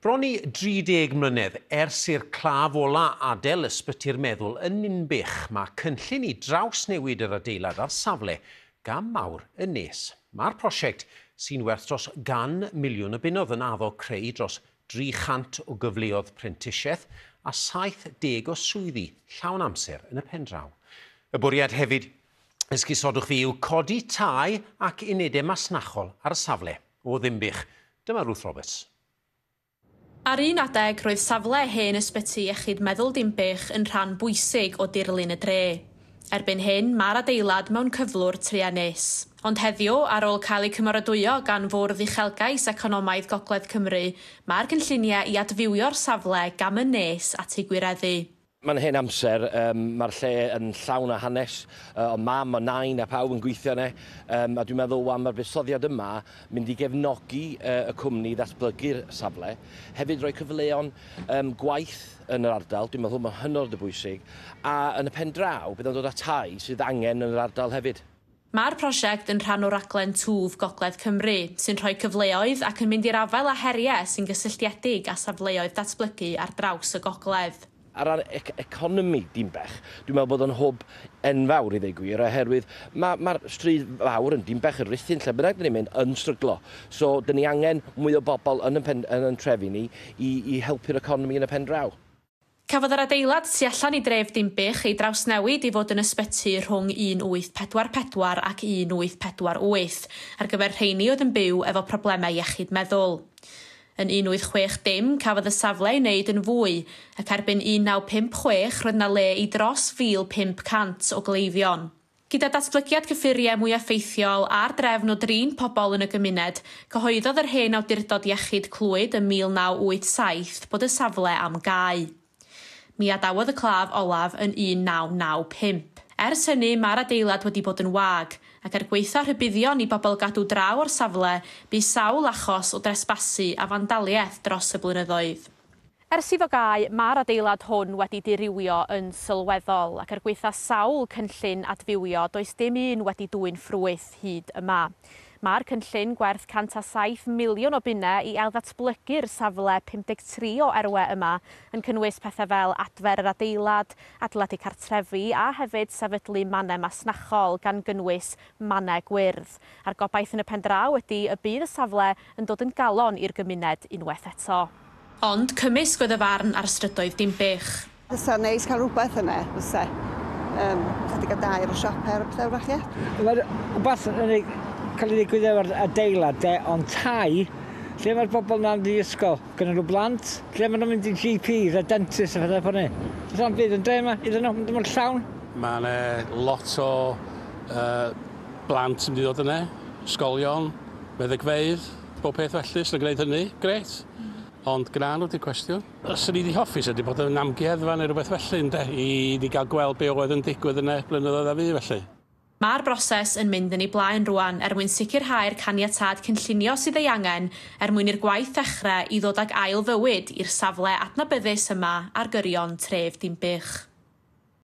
Bron i 30 mlynedd ers i'r claf ola adael ysbyty'r meddwl yn Ninbych, mae cynllun i drawsnewid yr adeilad a'r safle gam mawr yn nes. Mae'r prosiect sy'n werth dros 100 miliwn o bunnoedd yn addo creu dros 300 o gyfleoedd prentisiaeth a 70 o swyddi llawn amser yn y pen draw. Y bwriad hefyd, esgusodwch fi, yw codi tai ac unedau masnachol ar y safle. O Ddinbych, dyma Ruth Roberts. Ar un adeg, roedd safle hen ysbyty iechyd meddwl Dinbych yn rhan bwysig o dirlun y dre. Erbyn hyn, mae'r adeilad mewn cyflwr truenus. Ond heddiw, ar ôl cael eu cymeradwyo gan Fwrdd Uchelgais Economaidd Gogledd Cymru, mae'r cynlluniau i adfywio'r safle gam yn nes at ei gwireddu. Mae'n hen amser, mae'r lle yn llawn o hanes, o mam, o nain a pawb yn gweithio yna, a dwi'n meddwl wan mae'r buddsoddiad yma mynd i gefnogi y cwmni i ddatblygu'r safle, hefyd rhoi cyfleon gwaith yn yr ardal, dwi'n meddwl mae'n hynod o bwysig, a yn y pen draw bydd o'n dod â tai sydd angen yn yr ardal hefyd. Mae'r prosiect yn rhan o raglen Twf Gogledd Cymru, sy'n rhoi cyfleoedd ac yn mynd i'r afael â heriau sy'n gysylltiedig â safleoedd datblygu ar draws y gogledd. Ar ran economi Dinbych, dwi'n meddwl bod o'n hwb enfawr i ddweud gwir, oherwydd mae'r stryd fawr yn Dinbych, y Rhuthun, lle bynnag dyn ni'n mynd, yn stryglo. So, dyn ni angen mwy o bobl yn yn trefi ni i helpu'r economi yn y pen draw. Cafodd yr adeilad tu allan i dref Dinbych ei drawsnewid i fod yn ysbyty rhwng 1844 ac 1848 ar gyfer rheini oedd yn byw efo problemau iechyd meddwl. Yn 1860 cafodd y safle ei wneud yn fwy, ac erbyn 1956 roedd 'na le i dros 1,500 o gleifion. Gyda datblygiad cyffuriau mwy effeithiol a'r drefn o drin pobl yn y gymuned, cyhoeddodd yr hen awdurdod iechyd Clwyd ym 1987 bod y safle am gau. Mi adawodd y claf olaf yn 1995. Ers hynny, mae'r adeilad wedi bod yn wag, ac er gwaetha rhybuddion i bobl gadw draw o'r safle, bu sawl achos o dresbasu a fandaliaeth dros y blynyddoedd. Ers iddo gau, mae'r adeilad hwn wedi dirywio yn sylweddol, ac er gwaetha sawl cynllun adfywio, does dim un wedi dwyn ffrwyth hyd yma. Mae'r cynllun gwerth 107 miliwn o bunnau i ailddatblygu'r safle 53 o erwe yma yn cynnwys pethau fel adfer yr adeilad, adeiladu cartrefi a hefyd sefydlu mannau masnachol gan gynnwys mannau gwyrdd. A'r gobaith yn y pen draw ydy y bydd y safle yn dod yn galon i'r gymuned unwaith eto. Ond cymysg oedd y farn ar strydoedd Dinbych. Fysa'n neis cael rhywbeth yna, fysa. Chydig o dai ar y siopau a'r pethau wrach, ie. Mae'r rhywbeth yn cael ei ddigwydd efo'r adeilad de, ond tai, lle mae'r bobl na'n mynd i ysgol? Gynnon nhw blant? Lle maen nhw'n mynd i GPs a dentists a pethau ffordd ni? Does na'm byd yn dre yma iddyn nhw, mae'n llawn. Mae yna lot o blant yn mynd i ddod yna, ysgolion, meddygfeydd, bob peth felly, sy'n gwneud hynny, grêt. Ond gwna nhw di'r cwestiwn. Os ni wedi hoffi, sydd wedi bod yn amgueddfa neu rhywbeth felly, ynde, i ni gael gweld be oedd yn digwydd yna blynyddoedd a fi felly. Mae'r broses yn mynd yn ei blaen rwan er mwyn sicrhau'r caniatâd cynllunio sydd ei angen er mwyn i'r gwaith ddechrau i ddod ag ail fywyd i'r safle adnabyddus yma ar gyrion tref Dinbych.